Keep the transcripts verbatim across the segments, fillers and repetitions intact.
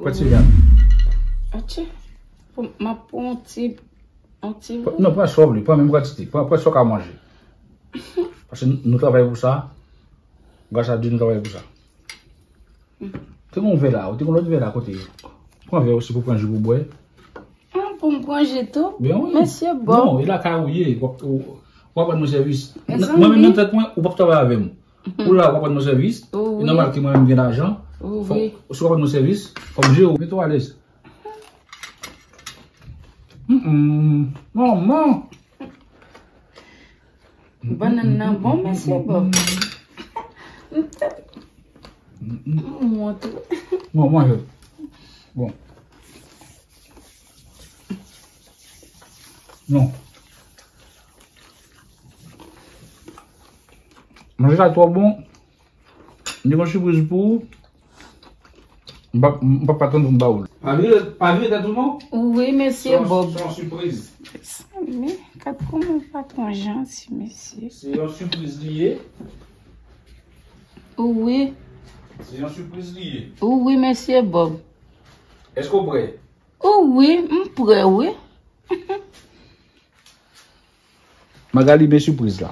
Pran ti vyann. Ok. Pou, m ap pran yon ti, yon ti. Non, pran sa w vle, pran menm kantite. Pran, pran sa w ka manje. Paske nou travay pou sa. Gras a Dye, nou travay pou sa. Te gen yon vè la, ou te gen lòt vè la kote? Pran vè osi pou pran ji pou bwè. Ah, pou m pran ji tou? Ben wi. Mesye Bob. Non, e lakay ou ye, w ap, w, w ap rann mwen sèvis. Mezanmi. Mwen menm nan tèt mwen, ou p ap travay avè m. Ou la, w ap rann mwen sèvis. Wi. E nòmal ke mwen menm gen lajan. Wi. Fòk, si w ap rann mwen sèvis, fòk m jere w. Mete w alèz. Mm, mm. Manman. Bannann nan bon, mesye Bob. M wont wi. Non, manje. Bon. Non. Manje sa twò bon. M gen yon sipriz pou ou. M p ap, m p ap atann pou m ba ou l. Pa vire, pa vire tèt ou non. Wi, mesye Bob. Se yon, se yon sipriz. Men, gad kòman patwon janti, mesye. Se yon sipriz li ye. Wi. Se yon sipriz li ye. Wi, mesye Bob. Èske w prè? Wi, m prè, wi. Magali, men sipriz la.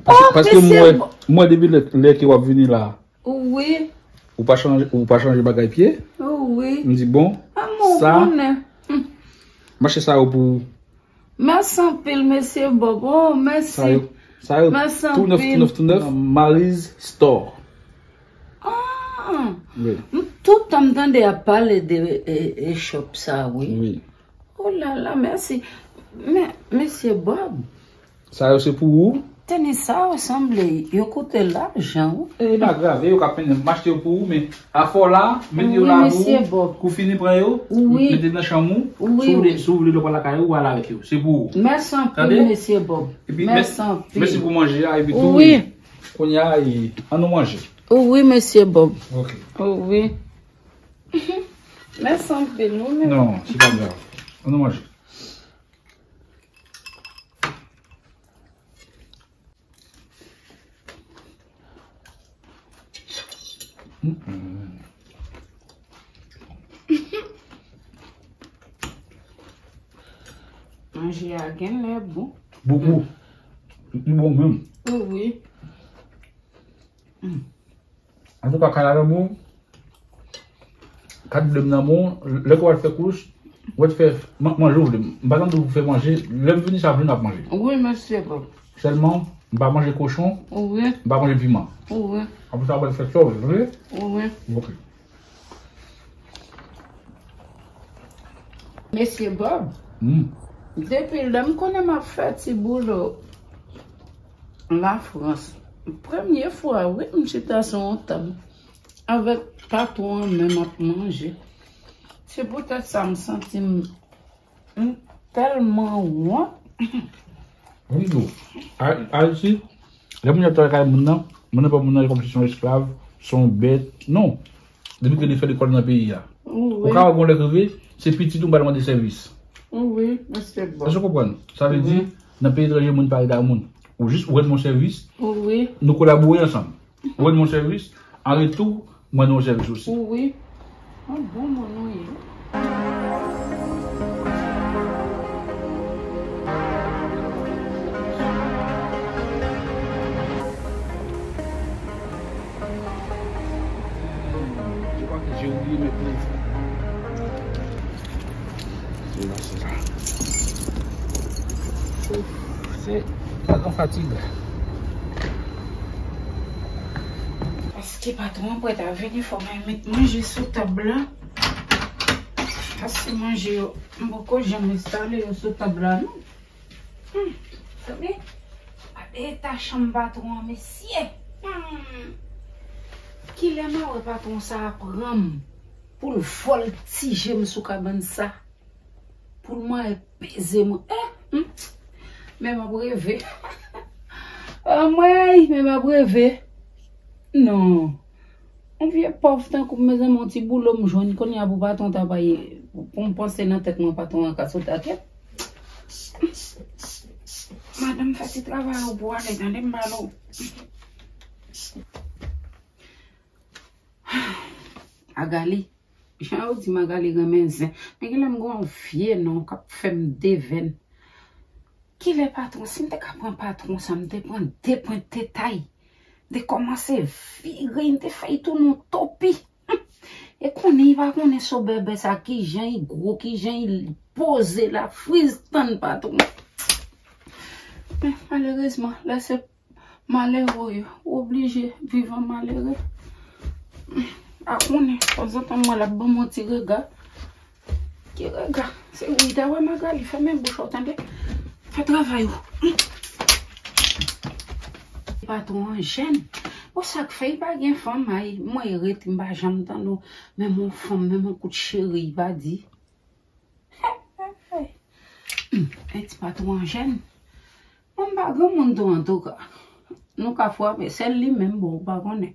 Paske, oh, paske m wè, m wè depi lè, lè ke w ap vini la. Wi. Ou pa chanje, ou pa chanje bagay pye. Wi. M di, bon, sa, mache sa yo pou ou. Mèsi anpil, mesye Bob. Oh, mèsi. Sa yo, sa yo, mèsi anpil. Tou nèf, tou nèf, tou nèf. Mariz Store. Ah! Wi. M, tout tan m tande y ap pale de, e, e, shop sa, wi. Wi. Oh la la, mèsi. Men, mesye Bob. Sa yo se pou ou. Tenis sa yo sanble, yo koute lajan, wi. E pa grave, yo ka pennen m achte yo pou ou, men afò la, mete yo la pou ou. Wi, mesye Bob. Kou fini pran yo, wi, mete nan chanm ou. Wi, si w vle, wi, si w vle lè w pral lakay ou, ou al avèk yo. Se pou ou. Mèsi anpil, tande? Mesye Bob. Epi, mèsi anpil. Mèsi pou manje a, epi tou, wi, kounye a, e, ann nou manje. Wi, mesye Bob. Ok. Wi. Mèsi anpil, wi, men. Non, se pa grav. Ann nou manje. Mm, mm. Manje a genlè bon. Bokou. Li bon menm. Wi, wi. Mm. Antouka, kay la nan men w. Kat blè m nan men w. Lè ke w al fè kous, ou al fè man-, manje w vle. M pa tande w fè manje. Lè m vini, sa vle n ap manje. Wi, mesye Bob. Sèlman, m pa manje kochon. Wi. M pa manje piman. Wi. Apre sa, w al fè sa w vle. Wi. Ok. Mesye Bob, hmm, depi lè m konnen m ap fè ti boulo Lafrans, premye fwa, wi, m chita sou yon tab avèk patwon an menm ap manje. Se poutèt sa m santi m, m tèlman wont. Wi, tou. A-, Ayiti, lè moun ap travay kay moun nan, moun nan pa moun nan kòmsi se yon esklav, se yon bèt. Non. Depi ke li fè lekòl nan peyi a. Wi. Ou ka wè gon lè k rive, se pitit ou pral mande sèvis. Wi, mesye Bob. Èske w konprann? Sa vle di, nan peyi etranje, moun pa rete ak moun. Ou jis ou rann yon sèvis, wi, nou kolabore ansanm. Ou rann yon sèvis, an retou, mwen rann yon sèvis osi. Wi. Yon bon moun ou ye. Je crois que j'ai oublié mes prises. Se la, se la. Ouf, se pa gran fatig. Paske patwon an prèt a vini, fò mwen met manje sou tab la. Paske manje yo, m poko janm enstale yo sou tab la, non. Hmm, tande? Gade eta chanm patwon an, mesye. Hmm. Kilè m a wè patwon sa a pran m pou l vòltije m sou kabann sa? Pou l manyen peze mwen. Eh, hmm. Men m ap reve. Anmwey, men m ap reve. Non. Yon vye pòv tankou m, mezanmi, yon ti boulo m jwenn kounye a pou patwon ta bay, pou m panse nan tèt mwen patwon an ka sot a kèt. Madanm, fè ti travay ou pou ale, tande m pale w. Agali, Jan yo di Magali renmen zen. Men genlè m gen yon vye non k ap fè m devèn. Kilè patwon? Si m te ka pran patwon sa, m te pran de pwent te tay. M te kòmanse vire, m te fè y tounen yon topi. E konnen y pa konnen so bèbè sa, kijan y gwo, kijan y poze la, friz tann patwon. Men malerezman, lè se malere w ye, ou oblije viv an malere. Pa konnen, tanzantan m wè l ap ban m yon ti rega. Ki rega? Se ou ki ta wè Magali, fèmen bouch ou, tande? Fè travay ou. Patwon an jèn. Bon, sa k fè y pa gen fanm, ay, mwen ret, m pa janm tande w. Menm yon fanm, menm yon kout cheri, y pa di. Hey, ti patwon an jèn. Mwen m pa granmoun tou, antouka. Nou ka frape, sèl li menm, bon, ou pa konnen.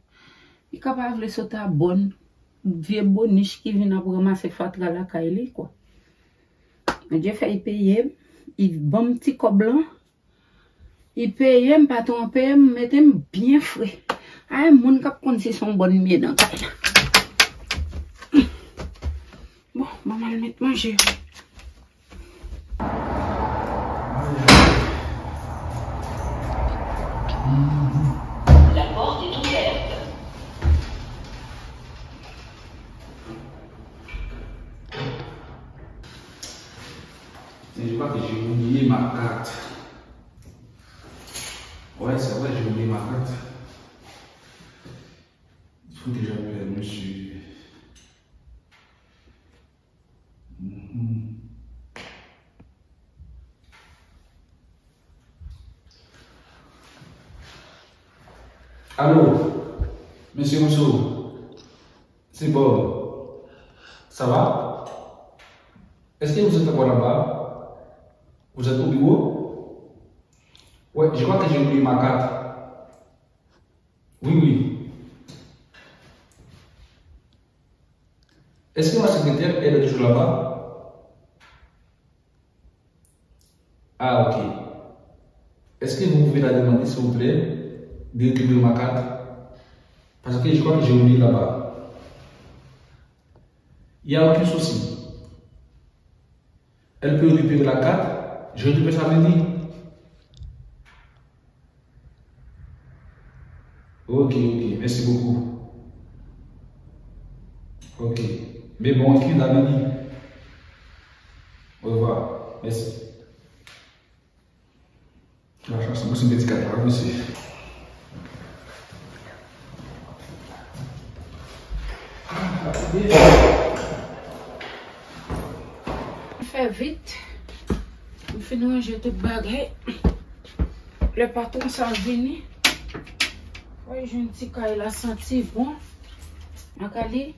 Li ka pa vle sot a bòn, vye bonich ki vin ap ranmase fatra lakay li, kwa. Bondye fè y peye m, y ban m ti kòb lan. Y peye m, patwon an peye m, mete m byen fre. Ay, moun k ap konn si se yon bòn m ye nan kay la. Bon, ban m al met manje. La porte est ouverte. Je crois que j'ai oublié ma carte. Ouais, c'est vrai, j'ai oublié ma carte. Faut déjà faire, monsieur. Mhm. Allô, monsieur Rousseau, c'est Bob. Ça va? Est-ce que vous êtes encore là-bas? Vous êtes au bureau? Ouais, je crois que j'ai oublié ma carte. Oui, oui. Est-ce que ma secrétaire, elle est toujours là-bas? Ah, ok. Est-ce que vous pouvez la demander, s'il vous plaît, de récupérer ma carte? Parce que je crois que j'ai oublié là-bas. Il n'y a aucun souci. Elle peut récupérer la carte. Je récupère ça lundi. Ok, ok. Merci beaucoup. Ok. Mais bon week-end à lundi. Au revoir. Merci. Lachans, mwen se medikal la, mesye. Fè vit. M fin ranje tout bagay. Lè patwon sa vini, fò l jwenn ti kay la santi bon. Magali,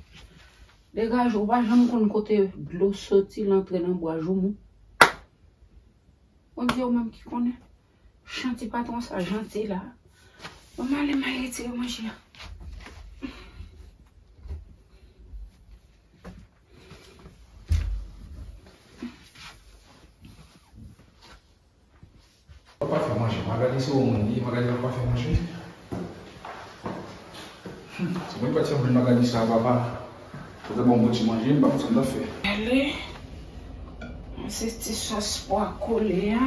degaje w, pa janm konn kote dlo soti, l antre nan bwa joumou. Bondye ou menm ki konnen. Jan ti patwon sa janti la. Bon, m ale, m al retire manje a. Papa fè manje. Magali se yon moun li, Magali papa fè manje. Hmm, se mwen ki pati anpil Magali sa, papa. Pou te ban m bon ti manje, m pa konn sa m t ap fè. Ale. Se ti sòs pwa kole a.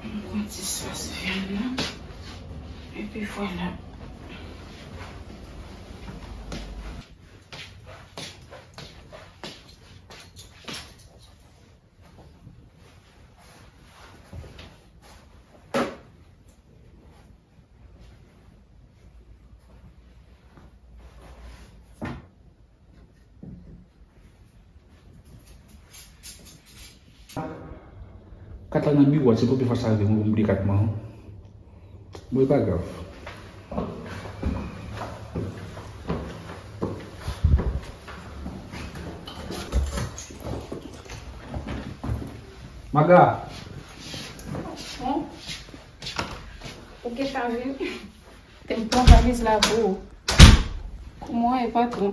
M pran ti sòs vyann nan. Epi vwala. Kat la nan biwo a, se premye fwa sa rive mwen pou m bliye kat mwen. Bon, e pa grav. Maga. Bon. Ou gentan vini? Te m pran valiz la pou ou. Kouman w ye, patwon?